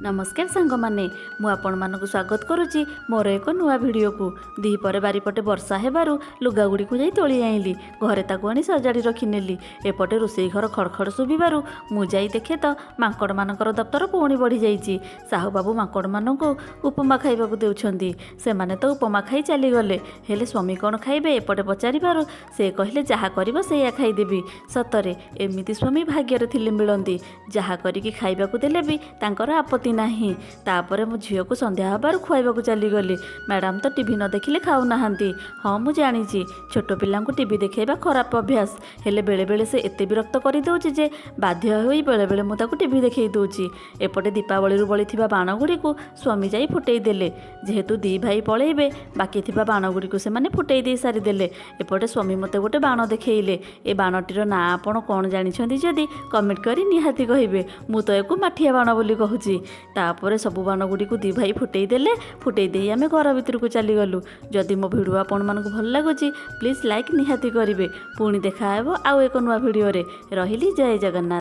ନମସ୍କାର ସାଙ୍ଗମାନେ, ମୁଁ ଆପଣମାନଙ୍କୁ ସ୍ୱାଗତ କରୁଛି ମୋର ଏକ ନୂଆ ଭିଡ଼ିଓକୁ। ଦ୍ୱିପହରେ ବାରିପଟେ ବର୍ଷା ହେବାରୁ ଲୁଗାଗୁଡ଼ିକୁ ଯାଇ ତୋଳି ଆଣିଲି। ଘରେ ତାକୁ ଆଣି ସଜାଡ଼ି ରଖିନେଲି। ଏପଟେ ରୋଷେଇ ଘର ଖଡ଼ଖଡ଼ ଶୁଭିବାରୁ ମୁଁ ଯାଇ ଦେଖେ ତ ମାଙ୍କଡ଼ମାନଙ୍କର ଦପ୍ତର ପୁଣି ବଢ଼ିଯାଇଛି। ସାହୁବାବୁ ମାଙ୍କଡ଼ମାନଙ୍କୁ ଉପମା ଖାଇବାକୁ ଦେଉଛନ୍ତି। ସେମାନେ ତ ଉପମା ଖାଇ ଚାଲିଗଲେ, ହେଲେ ସ୍ୱାମୀ କ'ଣ ଖାଇବେ ଏପଟେ ପଚାରିବାରୁ ସେ କହିଲେ, ଯାହା କରିବ ସେଇଆ ଖାଇଦେବି। ସତରେ ଏମିତି ସ୍ୱାମୀ ଭାଗ୍ୟରେ ଥିଲେ ମିଳନ୍ତି। ଯାହା କରିକି ଖାଇବାକୁ ଦେଲେ ବି ତାଙ୍କର ଆପତ୍ତି ନାହିଁ। ତାପରେ ମୁଁ ଝିଅକୁ ସନ୍ଧ୍ୟା ହେବାରୁ ଖୁଆଇବାକୁ ଚାଲିଗଲି। ମ୍ୟାଡ଼ାମ୍ ତ ଟିଭି ନ ଦେଖିଲେ ଖାଉନାହାନ୍ତି। ହଁ, ମୁଁ ଜାଣିଛି ଛୋଟ ପିଲାଙ୍କୁ ଟିଭି ଦେଖାଇବା ଖରାପ ଅଭ୍ୟାସ, ହେଲେ ବେଳେବେଳେ ସେ ଏତେ ବିରକ୍ତ କରିଦେଉଛି ଯେ ବାଧ୍ୟ ହୋଇ ବେଳେବେଳେ ମୁଁ ତାକୁ ଟିଭି ଦେଖାଇ ଦେଉଛି। ଏପଟେ ଦୀପାବଳିରୁ ବଳିଥିବା ବାଣଗୁଡ଼ିକୁ ସ୍ୱାମୀ ଯାଇ ଫୁଟେଇ ଦେଲେ। ଯେହେତୁ ଦୁଇ ଭାଇ ପଳେଇବେ, ବାକି ଥିବା ବାଣଗୁଡ଼ିକୁ ସେମାନେ ଫୁଟେଇ ଦେଇ ସାରିଦେଲେ। ଏପଟେ ସ୍ୱାମୀ ମୋତେ ଗୋଟେ ବାଣ ଦେଖେଇଲେ। ଏ ବାଣଟିର ନାଁ ଆପଣ କ'ଣ ଜାଣିଛନ୍ତି ଯଦି କମେଣ୍ଟ କରି ନିହାତି କହିବେ। ମୁଁ ତ ୟାକୁ ମାଠିଆ ବାଣ ବୋଲି କହୁଛି। ତାପରେ ସବୁ ବାଣଗୁଡ଼ିକୁ ଦୁଇ ଭାଇ ଫୁଟେଇ ଦେଲେ। ଫୁଟେଇ ଦେଇ ଆମେ ଘର ଭିତରକୁ ଚାଲିଗଲୁ। ଯଦି ମୋ ଭିଡ଼ିଓ ଆପଣମାନଙ୍କୁ ଭଲ ଲାଗୁଛି, ପ୍ଲିଜ୍ ଲାଇକ୍ ନିହାତି କରିବେ। ପୁଣି ଦେଖାହେବ ଆଉ ଏକ ନୂଆ ଭିଡ଼ିଓରେ। ରହିଲି, ଜୟ ଜଗନ୍ନାଥ।